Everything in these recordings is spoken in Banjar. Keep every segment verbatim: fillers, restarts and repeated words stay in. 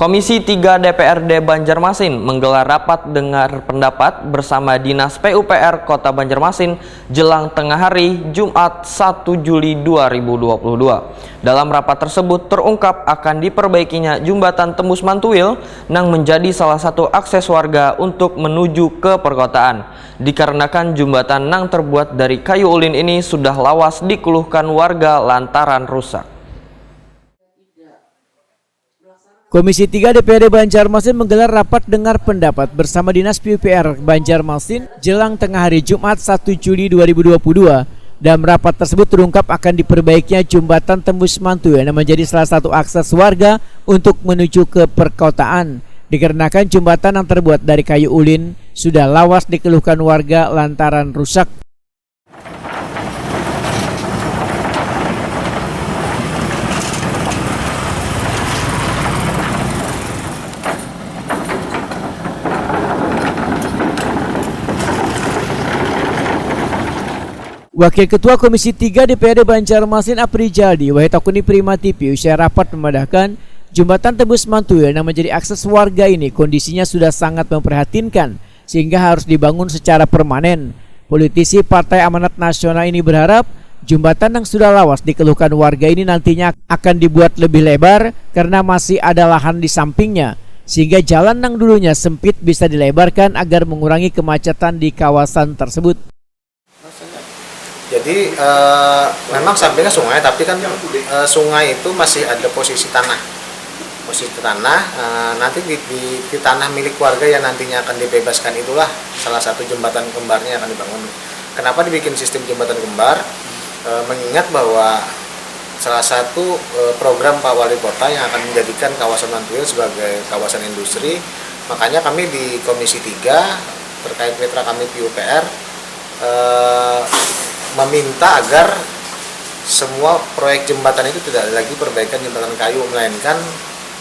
Komisi tiga D P R D Banjarmasin menggelar rapat dengar pendapat bersama Dinas P U P R Kota Banjarmasin jelang tengah hari, Jumat, satu Juli dua ribu dua puluh dua. Dalam rapat tersebut terungkap akan diperbaikinya jembatan tembus Mantuil nang menjadi salah satu akses warga untuk menuju ke perkotaan, dikarenakan jembatan nang terbuat dari kayu ulin ini sudah lawas dikeluhkan warga lantaran rusak. Komisi tiga D P R D Banjarmasin menggelar rapat dengar pendapat bersama Dinas P U P R Banjarmasin jelang tengah hari, Jumat, satu Juli dua ribu dua puluh dua. Dalam rapat tersebut terungkap akan diperbaikinya jembatan tembus Mantuil yang menjadi salah satu akses warga untuk menuju ke perkotaan, dikarenakan jembatan yang terbuat dari kayu ulin sudah lawas dikeluhkan warga lantaran rusak. Wakil Ketua Komisi tiga D P R D Banjarmasin, Apri Jaldi, wahid takuni Prima T V usai rapat memadahkan, jembatan tembus Mantuil yang menjadi akses warga ini kondisinya sudah sangat memprihatinkan, sehingga harus dibangun secara permanen. Politisi Partai Amanat Nasional ini berharap jembatan yang sudah lawas dikeluhkan warga ini nantinya akan dibuat lebih lebar karena masih ada lahan di sampingnya, sehingga jalan yang dulunya sempit bisa dilebarkan agar mengurangi kemacetan di kawasan tersebut. Jadi eh, memang sampingnya sungai, tapi kan eh, sungai itu masih ada posisi tanah. Posisi tanah eh, nanti di, di, di tanah milik warga yang nantinya akan dibebaskan itulah salah satu jembatan kembarnya yang akan dibangun. Kenapa dibikin sistem jembatan kembar? Eh, mengingat bahwa salah satu eh, program Pak Wali Kota yang akan menjadikan kawasan Mantuil sebagai kawasan industri, makanya kami di Komisi tiga terkait mitra kami P U P R eh, meminta agar semua proyek jembatan itu tidak ada lagi perbaikan jembatan kayu, melainkan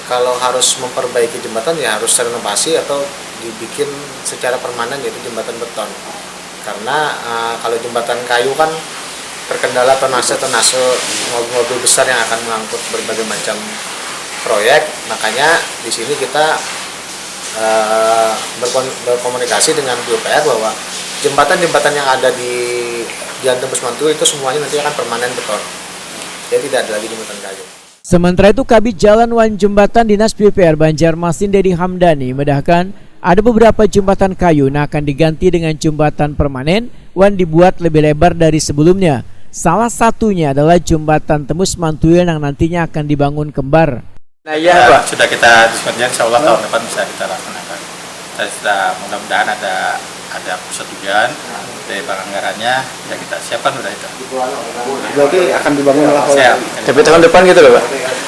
kalau harus memperbaiki jembatan ya harus renovasi atau dibikin secara permanen, yaitu jembatan beton. Karena eh, kalau jembatan kayu kan terkendala tonase-tonase mobil-mobil besar yang akan mengangkut berbagai macam proyek, makanya di sini kita eh, berkon- berkomunikasi dengan P U P R bahwa jembatan-jembatan yang ada di Jalan Tembus Mantuil itu semuanya nanti akan permanen beton. Jadi tidak ada lagi jembatan kayu. Sementara itu, Kabid Jalan wan Jembatan Dinas P U P R Banjarmasin, Dedi Hamdani, madahkan ada beberapa jembatan kayu nang akan diganti dengan jembatan permanen wan dibuat lebih lebar dari sebelumnya. Salah satunya adalah jembatan tembus Mantuil nang nantinya akan dibangun kembar. Nah, iya, Pak. Sudah kita diskon, insya Allah tahun depan bisa kita laksanakan. Kita sudah, mudah-mudahan ada ada persetujuan dari penganggarannya, ya kita siapkan udah itu. Berarti akan dibangun lah. Siap. Tapi tahun depan gitu loh, Pak.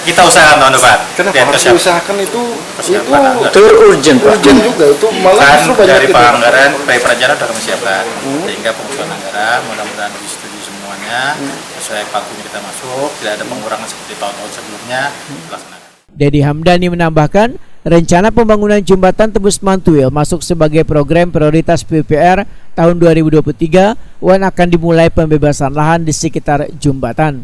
Kita usahakan tahun depan. Kenapa harus diusahakan itu? Itu urgent, Pak. Urgent juga itu, malah justru banyak dari penganggaran, dari perencanaan sudah kami siapkan. Hmm. Sehingga pengusulan anggaran mudah-mudahan disetujui semuanya, hmm, sesuai waktunya kita masuk, tidak ada pengurangan seperti tahun-tahun sebelumnya. Hmm. Dilaksanakan. Dedi Hamdani menambahkan, rencana pembangunan Jembatan Tembus Mantuil masuk sebagai program prioritas P U P R tahun dua ribu dua puluh tiga wan akan dimulai pembebasan lahan di sekitar jembatan.